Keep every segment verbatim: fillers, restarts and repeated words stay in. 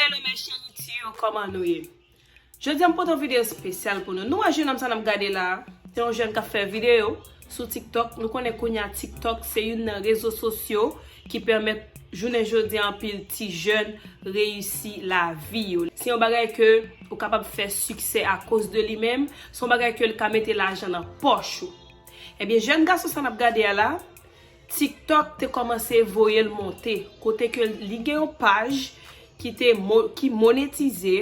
Hello mes chéris, kòman nou ye? Jodi a m pote yon videyo espesyal pou nou. Nou wè jenòm sa n ap gade la a? Se yon jèn k ap fè videyo sou TikTok. Nou konnen kounye a TikTok se youn nan rezo sosyo ki pèmèt jounen jodi a anpil ti jèn reyisi lavi yo. Se yon bagay ke ou kapab fè siksè akoz de li menm. Se yon bagay ke l ka mete lajan nan pòch ou. Ebyen, jèn gason sa n ap gade a la, TikTok te kòmanse voye l monte, kote ke li gen yon paj ki te mo-, ki monetize,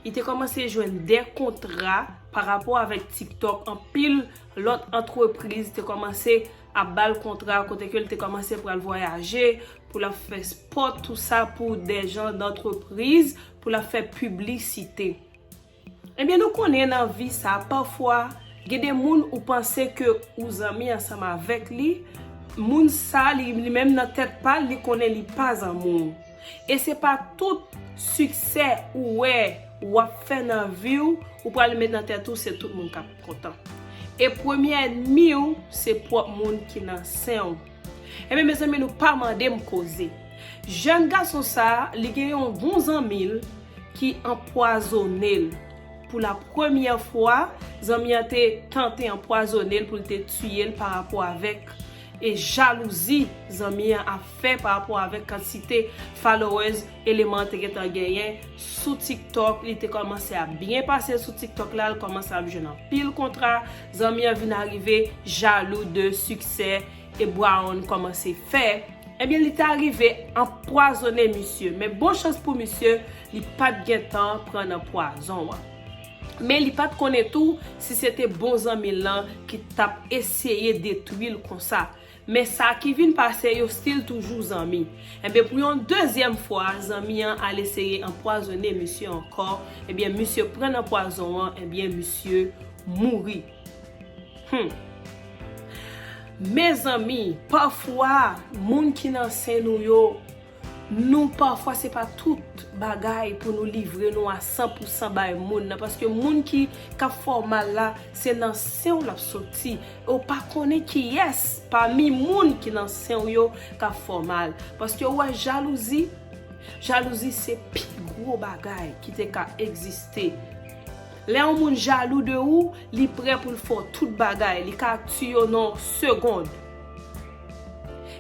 li te kòmanse jwenn de kontra pa rapò avèk TikTok. Anpil lòt antrepriz te kòmanse ap ba l kontra, kote ke l te kòmanse pral vwayaje, pou l ap fè spò, tou sa pou de jan dantrepriz, pou l ap fè piblisite. Ebyen, nou konnen nan vi sa, pafwa, gen de moun ou panse ke ou zanmi ansanm avèk li, moun sa, li, li menm nan tèt pa l, li konnen li pa zanmi w. E se pa tout siksè ou wè w ap fè nan vi w, ou pral met nan tèt ou se tout moun k ap kontan. E premye ènmi w, se pwòp moun ki nan sen w. Ebyen, mezanmi, nou pa mande m koze. Jèn gason sa a, li gen yon bon zanmi l ki anpwazonnen l. Pou la premyè fwa, zanmi an te tante anpwazonnen l pou l te tiye l pa rapò avèk e jalouzi zanmi an ap fè pa rapò avèk kantite followers eleman an te gentan genyen sou TikTok. Li te kòmanse ap byen pase sou TikTok la, l kòmanse ap jwenn anpil kontra. Zanmi an vin arive jalou de siksè e Brown kòmanse fè, ebyen, li te arive anpwazonnen misye. Men bon chans pou misye, li pa t gentan pran nan pwazon an. Men li pa t konnen tou si se te bon zanmi l lan ki t ap eseye detwi l konsa. Men sa ki vin pase, yo still toujou zanmi. Ebyen, pou yon dezyèm fwa, zanmi an al eseye anpwazonnen misye ankò. Ebyen, misye pran nan pwazon an, ebyen, misye mouri. Hmm. Mezanmi, pafwa, moun ki nan sen nou yo, nou pafwa se pa tout bagay pou nou livre nou a san pou san bay moun nan, paske moun ki, k ap fè w mal la, se nan sen w l ap soti. E w pa konnen kiyès pami moun ki nan sen w yo k ap fè w mal. Paske w wè jalouzi, jalouzi se pi gwo bagay ki te ka egziste. Lè yon moun jalou de ou, li prè pou l fè w tout bagay, li ka tiye w nan yon segond.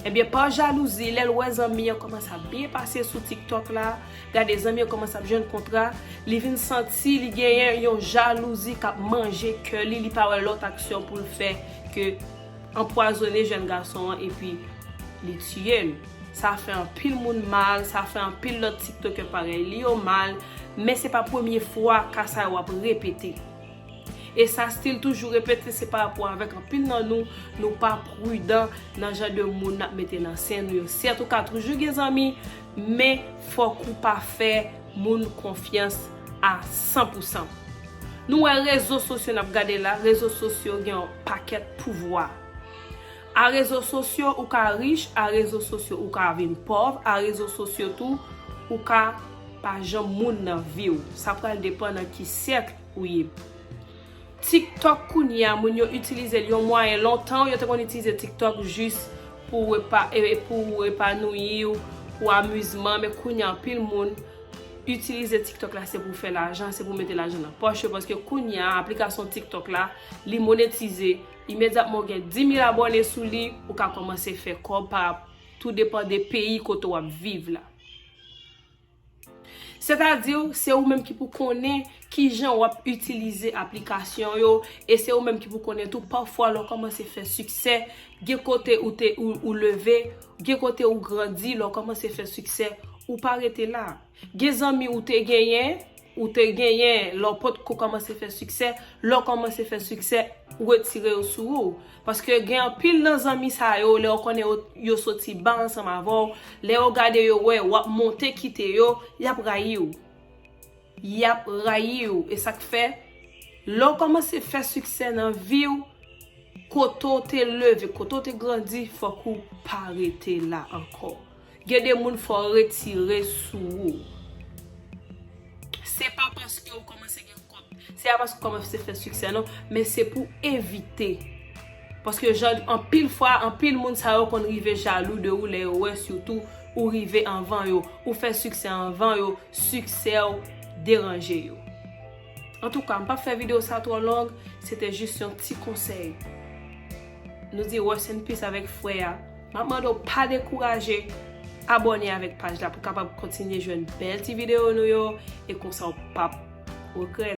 Ebyen, pa jalouzi, lè l wè zanmi an kòmanse ap byen pase sou TikTok la, gade zanmi an kòmanse ap jwenn kontra, li vin santi li genyen yon jalouzi k ap manje kè li, li pa wè lòt aksyon pou l fè ke anpwazonnen jèn gason an epi li tiye l. Sa fè anpil moun mal, sa fè anpil lòt tiktokè parèy li yo mal, men se pa premye fwa ka sa yo ap repete. E sa still toujou repete, se pa rapò avèk anpil nan nou, nou pa pridan nan jan de moun n ap mete nan sen nou yo. Sèt, ou ka toujou gen zanmi, men fòk ou pa fè moun konfyans a san pou san. Nou wè rezo sosyo n ap gade la, rezo sosyo gen yon pakèt pouvwa. A rezo sosyo ou ka rich, a rezo sosyo ou ka vin pòv, a rezo sosyo tou ou ka pa janm moun nan vi w. Sa pral depann nan ki sèk ou ye. TikTok kounye a, moun yo itilize l yon mwayen. Lontan, yo te konn itilize TikTok jis pou epa-, e, e pou epanouyi w, pou amizman, men kounye a, anpil moun itilize TikTok la, se pou fè lajan, se pou mete lajan nan pòch yo, paske kounye a, aplikasyon TikTok la, li monetize. Imedyatman w gen dis mil abòne sou li, ou ka kòmanse fè kòb pa, tou depan de peyi kote w ap viv la. Sètadi, se ou menm ki pou konnen kijan w ap itilize aplikasyon yo, e se ou menm ki pou konnen tou, pafwa, lè w kòmanse fè siksè, gen kote ou te, ou, ou leve, gen kote ou grandi, lè w kòmanse fè siksè, ou pa rete la. Gen zanmi ou te genyen, ou te genyen, lè w potko kòmanse fè siksè, lè w kòmanse fè siksè, ou retire yo sou ou. Paske gen anpil nan zanmi sa yo, lè yo konnen yo, yo soti ba ansanm avè w, lè yo gade yo wè w ap monte kite yo, y ap rayi w. Y ap rayi w. E sa k fè, lè w kòmanse fè siksè nan vi w, kote w te leve, kote w te grandi, fòk ou pa rete la ankò. Gen de moun fò w retire sou ou. Se pa paske w kòmanse gen kòb, se pa paske w kòmanse fè siksè non, men se pou evite. Paske jan, anpil fwa, anpil moun sa yo konn rive jalou de ou lè yo wè sitou ou rive anvan yo, ou fè siksè anvan yo, siksè w deranje yo. Antouka, m p ap fè videyo sa twò long, se te jis yon ti konsèy. Nou di rest in peace avèk frè a. M ap mande w pa dekouraje, abòne avèk paj la pou kapab kontinye jwenn bèl ti videyo nou yo, e konsa w p ap regrèt.